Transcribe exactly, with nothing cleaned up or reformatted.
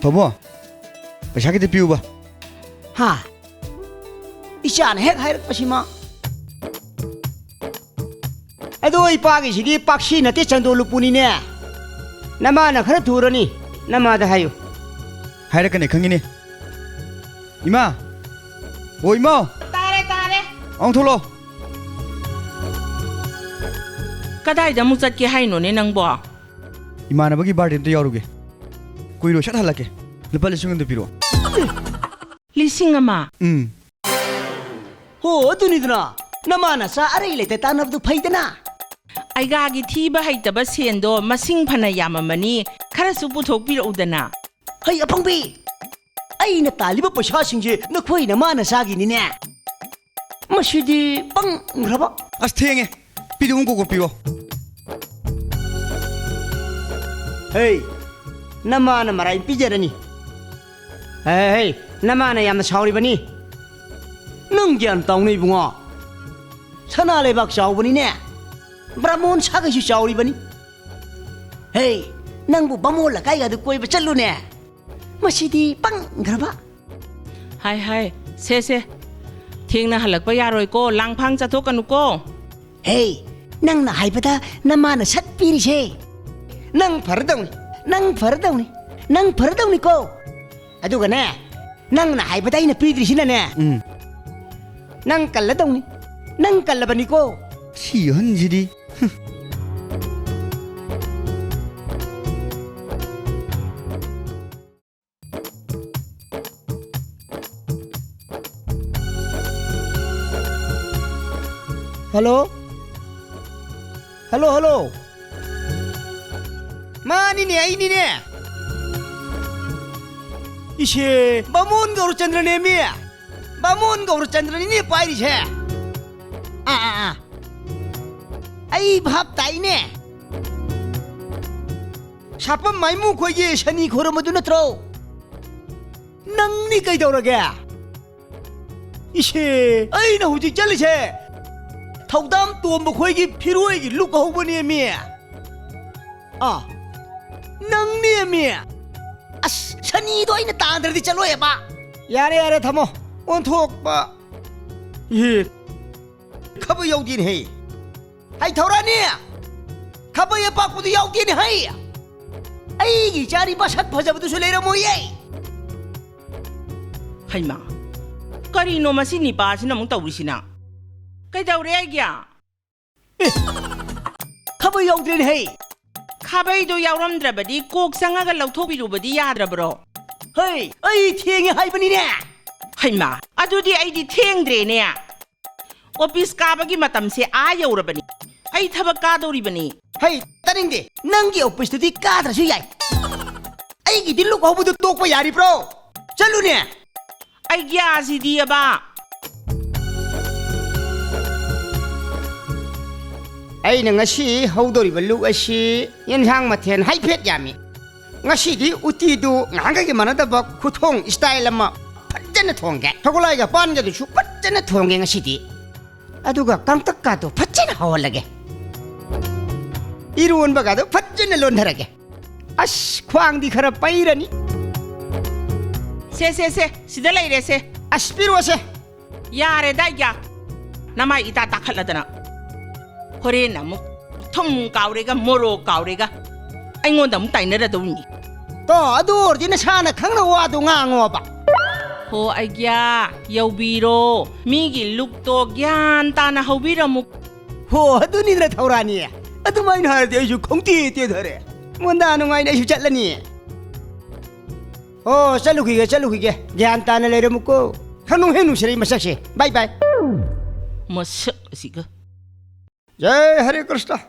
ꯄꯥꯕꯨꯡ, ꯄꯩꯁꯥ ꯈꯤꯇ ꯄꯤꯌꯨꯕ꯫ ꯍꯥ? ꯏꯆꯥꯅ ꯍꯦꯛ ꯍꯥꯏꯔꯛꯄꯁꯤꯃ꯫ ꯑꯗꯣ ꯏꯄꯥꯒꯤꯁꯤꯗꯤ ꯄꯥꯛꯁꯤ ꯅꯠꯇꯦ, ꯆꯟꯗꯣ ꯂꯨꯄꯨꯅꯤꯅꯦ꯫ ꯅꯃꯥꯅ ꯈꯔ ꯊꯨꯔꯅꯤ, ꯅꯃꯥꯗ ꯍꯥꯏꯌꯨ꯫ ꯍꯥꯏꯔꯛꯀꯅꯤ ꯈꯪꯉꯤꯅꯦ꯫ ꯏꯃꯥ! ꯑꯣ, ꯏꯃꯥ! ꯇꯥꯔꯦ, ꯇꯥꯔꯦ꯫ ꯑꯃꯨꯛ ꯊꯣꯛꯂꯛꯑꯣ꯫ ꯀꯗꯥꯏꯗ ꯑꯃꯨꯛ ꯆꯠꯀꯦ ꯍꯥꯏꯅꯣꯅꯦ ꯅꯪꯕꯣ? ꯏꯃꯥꯟꯅꯕꯒꯤ ꯕꯥꯔꯗꯦ ꯑꯝꯇ ꯌꯥꯎꯔꯨꯒꯦ꯫ ꯀꯨꯏꯔꯣꯏ, ꯁꯠ ꯍꯜꯂꯛꯀꯦ꯫ ꯂꯨꯄꯥ ꯂꯤꯁꯤꯡ ꯑꯃꯗ ꯄꯤꯔꯛꯑꯣ꯫ ꯂꯤꯁꯤꯡ ꯑꯃ? ꯎꯝ꯫ ꯍꯣ, ꯑꯗꯨꯅꯤꯗꯅ꯫ ꯅꯃꯥ ꯅꯆꯥ ꯑꯔꯩ ꯂꯩꯇ ꯇꯥꯟꯅꯕꯗꯨ ꯐꯩꯗꯅ꯫ ꯑꯩꯒꯥꯒꯤ ꯊꯤꯕ ꯍꯩꯇꯕ ꯁꯦꯟꯗꯣ ꯃꯁꯤꯡ ꯐꯅ ꯌꯥꯝꯃꯝꯃꯅꯤ, ꯈꯔꯁꯨ ꯄꯨꯊꯣꯛꯄꯤꯔꯛꯎꯗꯅ꯫ ꯍꯩ ꯑꯄꯪꯕꯤ! ꯑꯩꯅ ꯇꯥꯜꯂꯤꯕ ꯄꯩꯁꯥꯁꯤꯡꯁꯦ ꯅꯈꯣꯏ ꯅꯃꯥ ꯅꯆꯥꯒꯤꯅꯤꯅꯦ꯫ ꯃꯁꯤꯗꯤ ꯄꯪꯈ꯭ꯔꯕ꯫ ꯑꯁ, ꯊꯦꯡꯉꯦ꯫ ꯄꯤꯗꯨ ꯑꯃꯨꯛ ꯀꯣꯛ ꯄꯤꯌꯣ꯫ ꯍꯦ, ꯅꯃꯥꯅ ꯃꯔꯥꯏ ꯄꯤꯖꯔꯅꯤ꯫ ꯍꯦ, ꯍꯦ, ꯅꯃꯥꯅ ꯌꯥꯝꯅ ꯁꯥꯎꯔꯤꯕꯅꯤ꯫ ꯅꯪ ꯒ꯭ꯌꯥꯟ ꯇꯥꯎꯅꯦ ꯏꯕꯨꯡꯉꯣ꯫ ꯁꯅꯥ ꯂꯩꯕꯥꯛ ꯆꯥꯎꯕꯅꯤꯅꯦ꯫ ꯕ꯭ꯔꯥꯃꯣꯟ ꯁꯥꯒꯩꯁꯨ ꯆꯥꯎꯔꯤꯕꯅꯤ꯫ ꯍꯦ, ꯅꯪꯕꯨ ꯕꯥꯃꯣꯟ ꯂꯩꯀꯥꯏꯒꯗꯨ ꯀꯣꯏꯕ ꯆꯠꯂꯨꯅꯦ꯫ ꯃꯁꯤꯗꯤ ꯄꯪꯈ꯭ꯔꯕ꯫ ꯍꯥꯏ, ꯍꯥꯏ, ꯁꯦ, ꯁꯦ, ꯊꯦꯡꯅ ꯍꯜꯂꯛꯄ ꯌꯥꯔꯣꯏꯀꯣ, ꯂꯥꯡꯐꯥꯡ ꯆꯠꯊꯣꯛꯀꯅꯨꯀꯣ꯫ ꯍꯦ, ꯅꯪꯅ ꯍꯥꯏꯕꯗ ꯅꯃꯥꯅ ꯁꯠ ꯄꯤꯔꯤꯁꯦ꯫ ꯅꯪ ꯐꯔꯗꯧꯅꯤ, ꯅꯪ ꯐꯔꯗꯧꯅꯤ, ꯅꯪ ꯐꯔꯗꯧꯅꯤꯀꯣ꯫ ꯑꯗꯨꯒꯅꯦ, ꯅꯪꯅ ꯍꯥꯏꯕꯗ ꯑꯩꯅ ꯄꯤꯗ꯭ꯔꯤꯁꯤꯅꯅꯦ꯫ ꯎꯝ꯫ ꯅꯪ ꯀꯜꯂꯗꯧꯅꯤ, ꯅꯪ ꯀꯜꯂꯕꯅꯤꯀꯣ꯫ ꯁꯤ ꯑꯍꯟꯁꯤꯗꯤ꯫ ꯍꯜꯂꯣ? Hello, hello? ꯃꯥꯅꯤꯅꯦ, ꯑꯩꯅꯤꯅꯦ꯫ ꯏꯁꯦ, ꯕꯥꯃꯣꯟ ꯒꯧꯔꯆꯟꯗ꯭ꯔꯅꯦꯃꯤ꯫ ꯕꯥꯃꯣꯟ ꯒꯧꯔꯆꯟꯗ꯭ꯔꯅꯤꯅꯦ ꯄꯥꯏꯔꯤꯁꯦ꯫ ꯑꯥ, ꯑꯥ, ꯑꯥ꯫ ꯑꯩ ꯚꯥꯞ ꯇꯥꯏꯅꯦ꯫ ꯁꯥꯄꯝ ꯃꯥꯏꯃꯨ ꯈꯣꯏꯒꯤ ꯁꯅꯤ ꯈꯣꯏꯔꯝꯕꯗꯨ ꯅꯠꯇ꯭ꯔꯣ? ꯅꯪꯅꯤ ꯀꯩꯗꯧꯔꯒꯦ? ꯏꯁꯦ, ꯑꯩꯅ ꯍꯧꯖꯤꯛ ꯆꯠꯂꯤꯁꯦ ꯊꯧꯗꯥꯝ ꯇꯣꯝꯕ ꯈꯣꯏꯒꯤ ꯐꯤꯔꯣꯏꯒꯤ ꯂꯨꯛ ꯍꯧꯕꯅꯦꯃꯤ꯫ ꯑꯥ, ꯅꯪꯅꯦꯃꯤ꯫ ꯑꯁ, ꯁꯅꯤꯗꯣ ꯑꯩꯅ ꯇꯥꯟꯗ꯭ꯔꯗꯤ ꯆꯠꯂꯣꯏꯕ꯫ ꯌꯥꯔꯦ, ꯌꯥꯔꯦ, ꯊꯝꯃꯣ꯫ ꯑꯣꯟꯊꯣꯛꯄ꯫ ꯏꯍꯦ, ꯈꯥꯕꯩ ꯌꯥꯎꯗꯦꯅꯦꯍꯦ꯫ ꯍꯩ ꯊꯧꯔꯥꯅꯤ, ꯈꯥꯕꯩ ꯑꯄꯥꯛꯄꯗꯨ ꯌꯥꯎꯗꯦꯅꯦ ꯍꯩ꯫ ꯑꯩꯒꯤ ꯏꯆꯥꯗꯤ ꯃꯁꯛ ꯐꯖꯕꯗꯨꯁꯨ ꯂꯩꯔꯝꯃꯣꯏꯌꯦ꯫ ꯍꯩꯃꯥ, ꯀꯔꯤꯅꯣ ꯃꯁꯤ ꯅꯤꯄꯥꯁꯤꯅ ꯑꯃꯨꯛ ꯇꯧꯔꯤꯁꯤꯅ? ꯀꯩꯗꯧꯔꯦ ꯑꯩꯒꯤ? ꯑꯦ, ꯈꯥꯕꯩ ꯌꯥꯎꯗ꯭ꯔꯦꯅꯦ ꯍꯩ꯫ ꯈꯥꯕꯩꯗꯣ ꯌꯥꯎꯔꯝꯗ꯭ꯔꯕꯗꯤ ꯀꯣꯛ ꯆꯪꯉꯒ ꯂꯧꯊꯣꯛꯄꯤꯔꯨꯕꯗꯤ ꯌꯥꯗ꯭ꯔꯕ꯭ꯔꯣ? ꯍꯩ, ꯑꯩ ꯊꯦꯡꯉꯦ ꯍꯥꯏꯕꯅꯤꯅꯦ꯫ ꯍꯩꯃꯥ, ꯑꯗꯨꯗꯤ ꯑꯩꯗꯤ ꯊꯦꯡꯗ꯭ꯔꯦꯅꯦ꯫ ꯑꯣꯐꯤꯁ ꯀꯥꯕꯒꯤ ꯃꯇꯝꯁꯦ ꯑꯥ ꯌꯧꯔꯕꯅꯤ꯫ ꯑꯩ ꯊꯕꯛ ꯀꯥꯗꯧꯔꯤꯕꯅꯤ꯫ ꯍꯩ, ꯇꯥꯅꯤꯡꯗꯦ꯫ ꯅꯪꯒꯤ ꯑꯣꯐꯤꯁꯇꯨꯗꯤ ꯀꯥꯗ꯭ꯔꯁꯨ ꯌꯥꯏ꯫ ꯑꯩꯒꯤꯗꯤ ꯂꯨꯛ ꯍꯧꯕꯗꯨ ꯇꯣꯛꯄ ꯌꯥꯔꯤꯕ꯭ꯔꯣ? ꯆꯠꯂꯨꯅꯦ꯫ ꯑꯩꯒꯤ ꯑꯥꯁꯤꯗꯤꯑꯕ꯫ ꯑꯩꯅ ꯉꯁꯤ ꯍꯧꯗꯧꯔꯤꯕ ꯂꯨꯛ ꯑꯁꯤ ꯌꯦꯟꯁꯥꯡ ꯃꯊꯦꯜ ꯍꯥꯏꯐꯦꯠ ꯌꯥꯝꯃꯤ꯫ ꯉꯁꯤꯗꯤ ꯎꯇꯤꯗꯨ ꯉꯍꯥꯟꯈꯩꯒ ꯃꯥꯟꯅꯗꯕ ꯈꯨꯊꯣꯡ ꯏꯁꯇꯥꯏꯜ ꯑꯃ ꯐꯖꯅ ꯊꯣꯡꯒꯦ꯫ ꯁꯒꯣꯜꯍꯋꯥꯏꯒ ꯄꯥꯟꯒꯗꯨꯁꯨ ꯐꯖꯅ ꯊꯣꯡꯒꯦ ꯉꯁꯤꯗꯤ꯫ ꯑꯗꯨꯒ ꯀꯥꯡꯇꯛꯀꯥꯗꯣ ꯐꯖꯅ ꯍꯧꯍꯜꯂꯒꯦ꯫ ꯏꯔꯣꯟꯕꯒꯗꯣ ꯐꯖꯅ ꯂꯣꯟꯊꯔꯒꯦ꯫ ꯑꯁ, ꯈ꯭ꯋꯥꯡꯗꯤ ꯈꯔ ꯄꯩꯔꯅꯤ꯫ ꯁꯦ, ꯁꯦ, ꯁꯦ, ꯁꯤꯗ ꯂꯩꯔꯦꯁꯦ꯫ ꯑꯁ, ꯄꯤꯔꯛꯑꯣꯁꯦ꯫ ꯌꯥꯔꯦꯗꯥ, ꯏꯌꯥ꯫ ꯅꯃꯥꯏ ꯏꯇꯥ ꯇꯥꯈꯠꯂꯗꯅ꯫ ꯍꯣꯔꯦꯟ ꯑꯃꯨꯛ ꯊꯨꯝ ꯀꯥꯎꯔꯦꯒ, ꯃꯣꯔꯣꯛ ꯀꯥꯎꯔꯦꯒ꯫ ꯑꯩꯉꯣꯟꯗ ꯑꯃꯨꯛ ꯇꯥꯏꯅꯔꯗꯧꯅꯤ꯫ ꯇꯣ, ꯑꯗꯨ ꯑꯣꯏꯔꯗꯤ ꯅꯁꯥꯅ ꯈꯪꯅ ꯋꯥꯗꯣ ꯉꯥꯡꯉꯣꯕ꯫ ꯍꯣ, ꯑꯩꯒ꯭ꯌꯥ, ꯌꯧꯕꯤꯔꯣ꯫ ꯃꯤꯒꯤ ꯂꯨꯛꯇꯣ ꯒ꯭ꯌꯥꯟ ꯇꯥꯅ ꯍꯧꯕꯤꯔꯝꯃꯨ꯫ ꯍꯣ, ꯑꯗꯨꯅꯤꯗꯅ ꯊꯧꯔꯥꯅꯤ꯫ ꯑꯗꯨꯃꯥꯏꯅ ꯍꯥꯏꯔꯗꯤ ꯑꯩꯁꯨ ꯈꯣꯡꯇꯦ ꯇꯦꯊꯔꯦ꯫ ꯃꯣꯟꯗꯥ ꯅꯨꯡꯉꯥꯏꯅ ꯑꯩꯁꯨ ꯆꯠꯂꯅꯤ꯫ ꯑꯣ, ꯆꯠꯂꯨꯈꯤꯒꯦ, ꯆꯠꯂꯨꯈꯤꯒꯦ꯫ ꯒ꯭ꯌꯥꯟ ꯇꯥꯅ ꯂꯩꯔꯝꯃꯨꯀꯣ꯫ ꯈꯪꯅꯨ ꯍꯦ ꯅꯨꯡꯁꯤꯔꯛꯏ ꯃꯁꯛꯁꯦ꯫ ꯕꯥꯏ ꯕꯥꯏ꯫ ꯃꯁꯛ ꯑꯁꯤꯒ꯫ ꯖꯩ ꯍꯔꯦ ꯀ꯭ꯔꯤꯁꯅ꯫